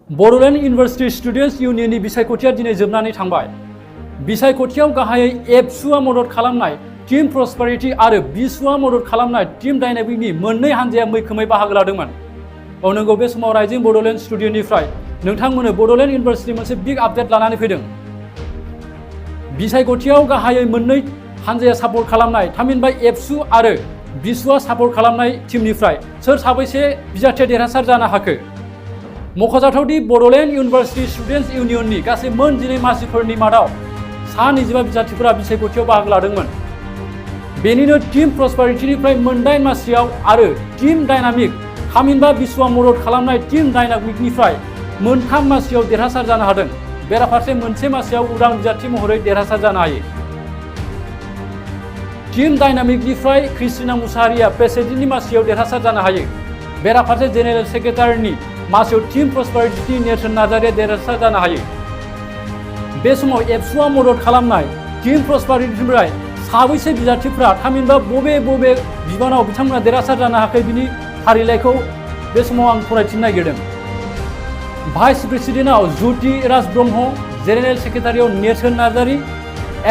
Bodoland university students इउनियननि बिसायख'थिया दिनै जोबनानै थांबाय। बिसायख'थियाव गाहायै एबसुआ मदद खालामनाय टीम प्रस्पेरिटी आरो बिसुआ मदद खालामनाय टीम डायनामिकनि मोननै हानजाया मैखोमै बाहागो लादोंमोन। नंगौ, बे समाव राइजिं बड'लेण्ड स्टुडिय'निफ्राय नोंथांमोननो बड'लेण्ड इउनिभार्सिटि मोनसे बिग आपडेट लानानै फैदों। बिसायख'थियाव गाहायै मोननै हानजाया सापर्ट खालामनाय, थामहिनबा एबसु आरो बिसुआ सापर्ट खालामनाय टीमनिफ्राय सोर साबैसे बिजाथिया देरहासार जानो हाखो? मख'जाथावदि बड'लेण्ड इउनिभार्सिटि स्टुडेन्टस इउनियननि गासै मोन 12 मासिफोरनि मादाव सा 25 बिजाथिफोरा बिसायख'थियाव बाहागो लादोंमोन। बेनिनो टीम प्रस्पेरिटीनिफ्राय मोन 8 मासियाव आरो टीम डायनामिक थामहिनबा बिसुआ मदद खालामनाय टीम डायनामिकनिफ्राय मोन 3 मासियाव देरहासार जानो हादों। बेराफारसे मोनसे मासियाव उदां बिजाथि महरै देरहासार जानो हायो। टीम डायनामिकनिफ्राय क्रिस्टिना मुसाहारिया प्रेसिडेन्टनि मासियाव देरहासार जानो हायो। बेराफारसे जेनेरेल सेक्रेटारिनि मासियाव टीम प्रस्पेरिटीनि नेरसोन नार्जारिया देरहासार जानो हायो। बे समाव एबसुआ मदद खालामनाय टीम प्रस्पेरिटीनिफ्राय साबैसे बिजाथिफोरा थामहिनबा बबे बिबानाव बिथांमोना देरहासार जानो हायाखै बिनि फारिलाइखौ बे समाव आं फरायथिनो नागिरदों। भाइस प्रेसिडेन्टआव ज्योति राज ब्रह्म, जेनेरेल सेक्रेटारियाव नेरसोन नार्जारि,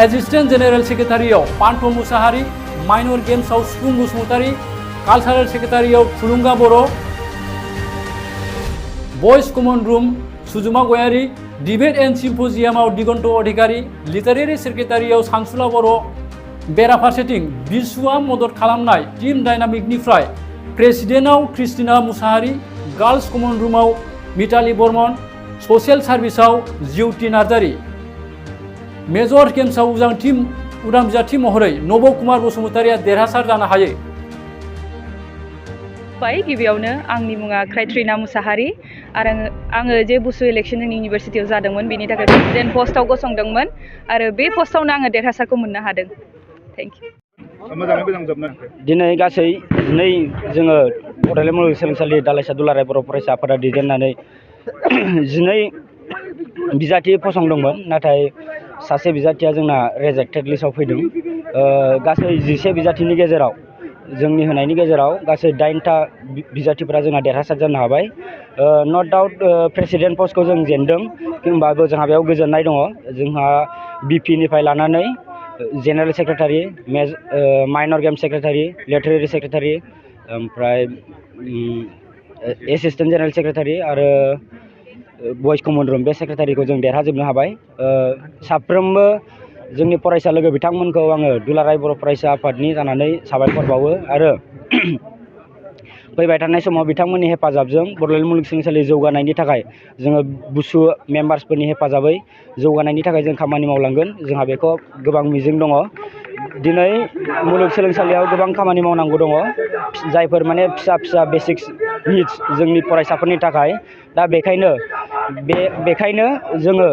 एसिस्टेन्ट जेनेरेल सेक्रेटारियाव पान्थ मुसाहारि, माइनर गेम्सआव सिफुं बसुमतारि, कालचारेल सेक्रेटारियाव Thulunga Boro', boys common room Sujuma Gayary, debate and सिम्पोजियामाव दिगन्त अधिकारी, लिटारेरि सेक्रेटारियाव सानसुला बर'। बेराफारसेथिं बिसुआ मदद खालामनाय टीम डायनामिकनिफ्राय प्रेसिडेन्टआव क्रिस्टिना मुसाहारि, गार्ल्स कमन रुमाव मिताली बर्मन, ससियेल सार्भिसआव ज्योति नार्जारि। मेजर गेम्सआव उदां बिजाथि महरै नब कुमार बसुमतारिया देरहासार जानो हायो। गिबियावनो आंनि मुङा क्राइट्रिना मुसाहारि आरो आङो जे बुसु इलेक्सन इउनिभारसिटियाव जादोंमोन बेनि थाखाय प्रेसिडेन्ट पस्टआव गसंदोंमोन आरो बे पस्टआवनो आङो देरहासारखौ मोननो हादों। Thank you. दिनै गासै जोङो बड'लेण्ड मुलुगसोलोंसालि दालाइसा दुलाराय बर' फरायसा आफादा दैदेननानै 12 बिजाथि फसंदोंमोन, नाथाय सासे बिजाथिया जोंना रिजेक्टेड लिस्टआव फैदों। गासै 11 बिजाथिनि गेजेराव जोंनि होनायनि गेजेराव गासै 8टा बिजाथिफोरा जोंना देरहासार जानो हाबाय। नो डाउट प्रेसिडेन्ट पस्टखौ जों जेनदों, होमबाबो जोंहा बेयाव गोजोननाय दङ। जोंहा बिपिनिफ्राय लानानै general secretary, minor game secretary, literary secretary, ओमफ्राय एसिस्टेन्ट जेनेरेल सेक्रेटारि आरो बयज कमन रुम बे सेक्रेटारिखौ जों देरहाजोबनो हाबाय। साफ्रोमबो जोंनि फरायसा लोगो बिथांमोनखौ आङो दुलाराय बर' फरायसा आफादनि जानानै साबायखर बावो आरो फैबाय थानाय समाव बिथांमोननि हेफाजाबजों बड'लेण्ड मुलुगसोलोंसालि जौगानायनि थाखाय जोङो बुसु मेम्बार्सफोरनि हेफाजाबै जौगानायनि थाखाय जों खामानि मावलांगोन। जोंहा बेखौ गोबां मिजिं दङ। दिनै मुलुगसोलोंसालियाव गोबां खामानि मावनांगौ दङ, जायफोर माने फिसा बेसिक्स निड्स जोंनि फरायसाफोरनि थाखाय। दा बेखायनो जोङो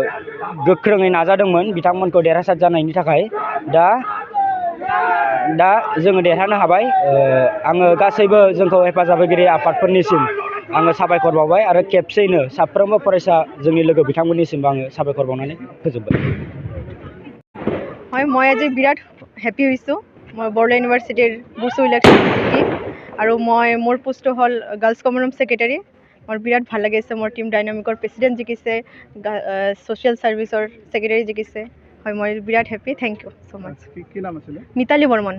गोख्रोङै नाजादोंमोन बिथांमोनखौ देरहासार जानायनि थाखाय। दा जोङो देरहानो हाबाय। आङो गासैबो जोंखौ हेफाजाब होगिरि आफादफोरनिसिम आङो साबायखर बावबाय आरो खेबसेयैनो साफ्रोमबो फरायसा जोंनि लोगो बिथांमोननिसिमबो आङो साबायखर बावनानै फोजोबबाय। মই আজি বিৰাট হেপী হৈছোঁ। মই বড়োলেণ্ড ইউনিভাৰ্চিটিৰ বুসু ইলেকশ্যন জিকি আৰু মোৰ পোষ্টটো হ'ল গাৰ্লছ কমন ৰুম ছেক্ৰেটাৰী। মোৰ বিৰাট ভাল লাগিছে। মোৰ টিম ডাইনামিকৰ প্ৰেচিডেণ্ট জিকিছে, ছ'চিয়েল ছাৰ্ভিচৰ ছেক্ৰেটাৰী জিকিছে। হয়, মই বিৰাট happy. Thank you so' much. Mitali Barman.